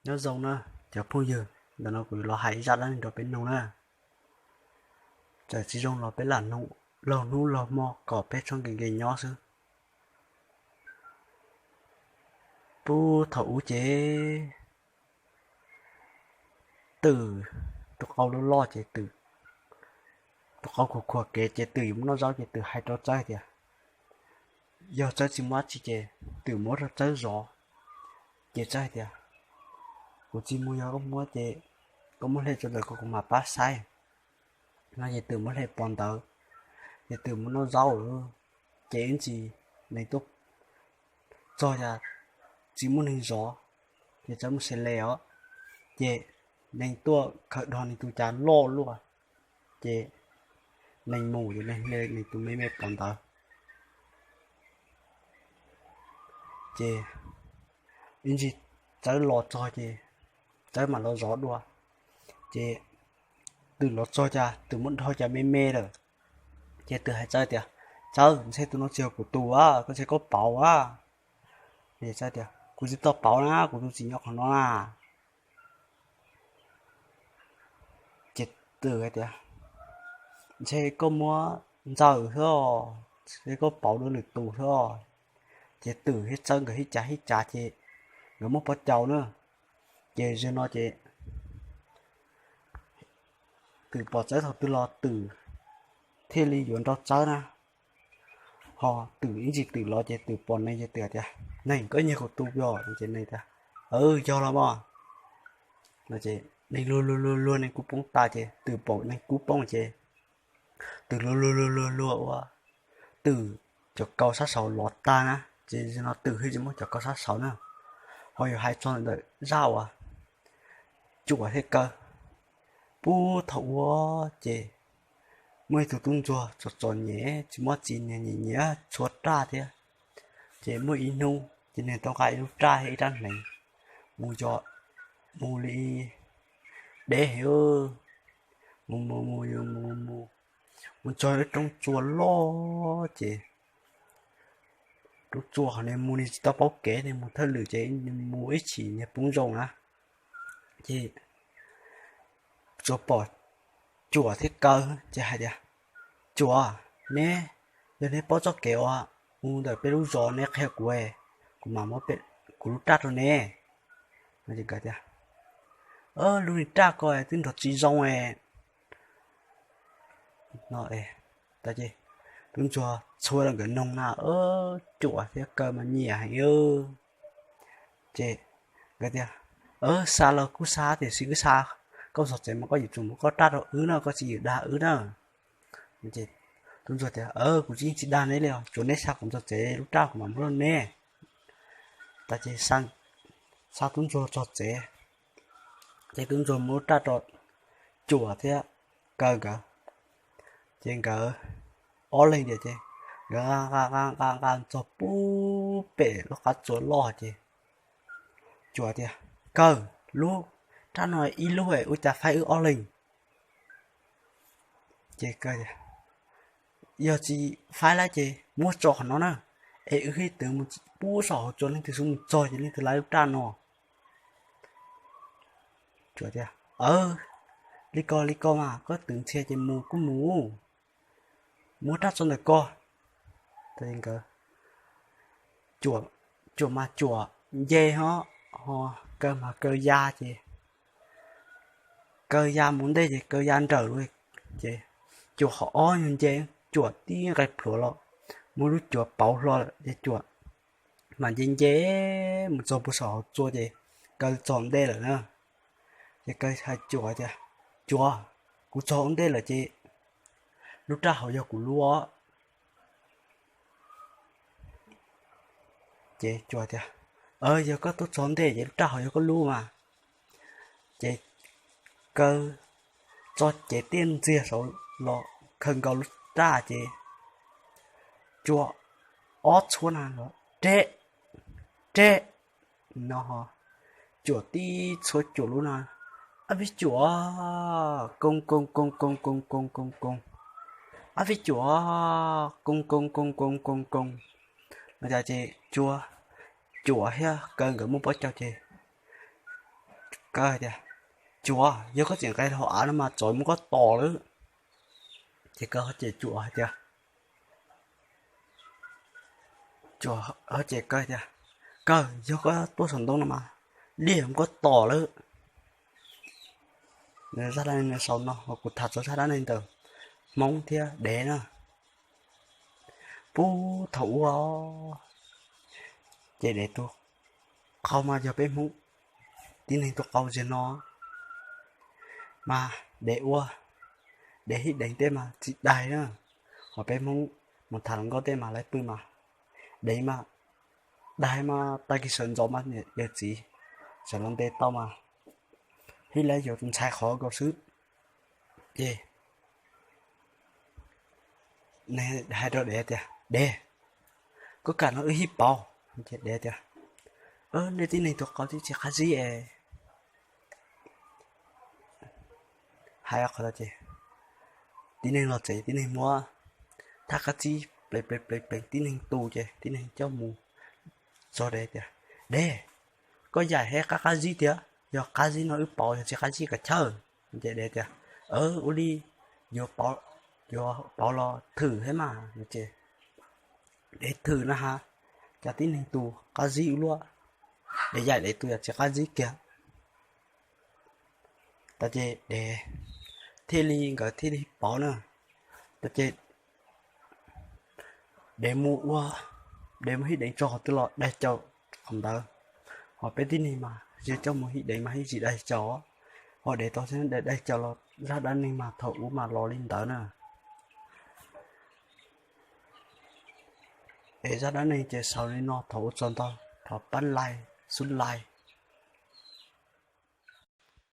Nyob zoo na cov phooj ywg, ntawm no kuv los hais ib zaj dab neeg rau peb mloog na. Txawm tsis zoo los peb lam mloog laug hnub laug hmo kom peb txhob nkees nkees nyob xwb. Puag thaum ub ces twm, tus qau loj loj ces twm, tus qau khuam khuam kev ces twm yuav mus noj zaub ces twm hais rau Txawb tias, yog Txawb tsis muaj dab tsi ces twm muab rau Txawb zov. Ces Txawb hais tias, kuv tsis mus, yog koj muab ces koj muab hle tso ntawm ko kuv mam pab saib. No ces twm muab hle pov ntawd, ces twm mus noj zaub lawm. Ces ib ntsis neeg tuaj txog cas tsis muaj neeg zov, ces Txawb mus xes les os, ces neeg tuaj khaws dhos nws tus cas loj luaj, ces neeg mus ces neeg hle nws tus me me pov ntawd. Ces ib ntsis Txawb los txog ces Txawb mam los zov dua. Ces twm los txog cas twm muab dhos cas me me lawm. Ces twm hais Txawb tias, Txawb, ntshe tus no tsis yog kuv tus a, koj ntshe koj pauv a. Txawb tias, kuv tsis tau pauv na, kuv tus tsis nyob qhov no na. Ces twm hais tias, ntshe koj muab ntxaws xwb os, ntshe koj pauv dua lwm tus xwb os. Ces twm thiab Txawb nkawd hib cav hib cav ces nkawd muab pob caus na. Ces zaum no ces twm pom Txawb thaum twg los twm thiaj li yuav nrau Txawb na. Ho twm ib ntsis twm los ces twm pom neeg ces twm tias, neeg, koj nyiag kuv tus yog? Ces neeg tias, yog los mas. Neeg luag luag luag luag neeg kub poob tas ces twm pom neeg kub poob ces twm luag luag luag luag luag ua twm cov kaus sab saud lov tag na. Ces zaum no twm thiaj tsis muaj cov kaus sab saud na. Ho yuav hais txog ntawm zaj uas Cuam thiab Kaw. Puag thaum ub ces muaj ib tug tub ntsuag txom txom nyem tsis muaj txiv, nyias nyiam nyiam txhua raj thiab. Ces muaj ib hnub ces nws tau nqa ib lub raj thiab ib rab hneev mus, mus li deb heev, mus mus mus mus mus mus txog lub roob tsua loj ces lub tsua hov nws mus nws tsis tau paub kev, nws mus thawj lwm ces mus ib chim nws poob zoo na. Ces tsuas pom Cuam thiab Kaw ces hais tias, Cuam, neb, yog neb paub txoj kev uas mus ntawm peb lub zos neb qhia kuv, kuv mam muab kuv lub raj rau neb. Tias, lub niag raj ko twb nrov tsis zoo no. Tub ntsuag txhua nkawd noog na, Cuam thiab Kaw mas nyiam heev. Ces nkawd tias, xa los kuj xa tiam sis wb xa koj txog tsev mas koj yuav tsum muab koj raj rau wb na, koj tsis yuav dag wb na. Tub ntsuag tias, kuv tsis yeej tsis dag neb li os, tsuas neb xa kuv txog tsev lub raj kuv mam muab rau neb. Tas ces xa tub ntsuag txog tsev, ces tub ntsuag muab lub raj rau Cuam thiab Kaw nkawd. Ces nkawd ob leeg tias ces nkawd nqa nqa nqa nqa txog puag pem lub qab tsua loj ces Cuam tias, Kaw, lub raj no ib lub es ua cas faib wb ob leeg? Ces Kaw tias, yog tsis faib lawm ces muab tso qhov no na, es wb hib twv mus puag saum hauv tsua leej twg xub mus txog ces leej twg laib lub raj no. Cuam tias, li ko li ko mas koj twv ntxhia ces mus kuj mus, muab raj tso ntawm ko. Nkawd, Cuam mas Cuam nce ho, ho Kaw mas Kaw ya ces Kaw ya mus ntej ces Kaw ya nrawm lauj. Ces Cuam qhov ob nyuag nce, Cuam tib nqe plhuav los muab lub cuav pauv hlo lawm ces Cuam mam nce nce mus txog puag saum hauv tsua ces Kaw txog ntej lawm na. Ces Kaw hais Cuam tias, Cuam, kuv txog ua ntej lawm ces lub raj hauv yog kuv lub os. Ces Cuam tias, yog koj tuaj txog ntej ces lub raj hauv yog koj lub mas. Ces Kaw txog ces tiaj ntxiag saud los khaws nkaus lub raj ces Cuam ob txhua na, reb, reb no, Cuam tib txhua Cuam lub no, ab peb Cuam, koo koo koo koo koo koo koo koo, ab peb Cuam, koo koo koo koo koo koo. No ces Cuam, Cuam thiab Kaw nkawd muaj pob caus ces Kawg tias, Cuas, yog koj tseem nqes hauv av no mas tsov muab koj tom lawm. Ces Kawg ho cem Cuas hais tias, Cuas ho cem Kawg tias, Kawg, yog koj tuaj saum ntoo no mas liaj muab koj tom lawm. Zaj dab neeg sau no kuv tham txog zaj dab neeg ntawm Hmoob thiab dev na. Puag thaum ub ces dev tus qau mas yog peb Hmoob tib neeg tus qau ziag no mas dev ua, dev hib deev tej mas tsis daig na. Ho peb Hmoob mus tham hluas nkauj tej mas lawv pw mas dev mas daig mas tag kis sawv ntxov mas yawm txiv sawv los ntes tau mas hib lawv yuav tus ntxhais qhov nkaus xwb. Ces nws hais rau dev tias, Dev, koj kam no wb hib pauv. Ces dev tias, Nej tib neeg tus qau tib tsis qab zib es. Hais qhov no ces tib neeg los txev tib neeg muab thaj qab zib pleev pleev pleev pleev tib neeg tu ces tib neeg coj mus txog dev tias, Dev, koj yaim thiab qab qab zib tiag, yog qab zib no wb pauv, yog tsis qab zib kav chawj. Ces dev tias, Ua li yuav pauv, yuav pauv los thwm thiab mas. Ces dev thwm na has, cas tib neeg tus qab zib ua luaj, dev yaim dev tus yog tsis qab zib kiag. Tas ces dev thiaj li, nkawd thiaj li pauv na. Tas ces dev mus ua, dev mus hib deev tso qhov twg los daig caum qhov ntawd. Ho peb tib neeg mas yog coj mus hib deev mas hib tsis daig caum, ho dev tau xeeb daig caum los zaj dab neeg mas thaum ub mas los li ntawd na. Es zaj dab neeg ces xaus li no, thov ua tsaug ntau, thov pab like, subscribe,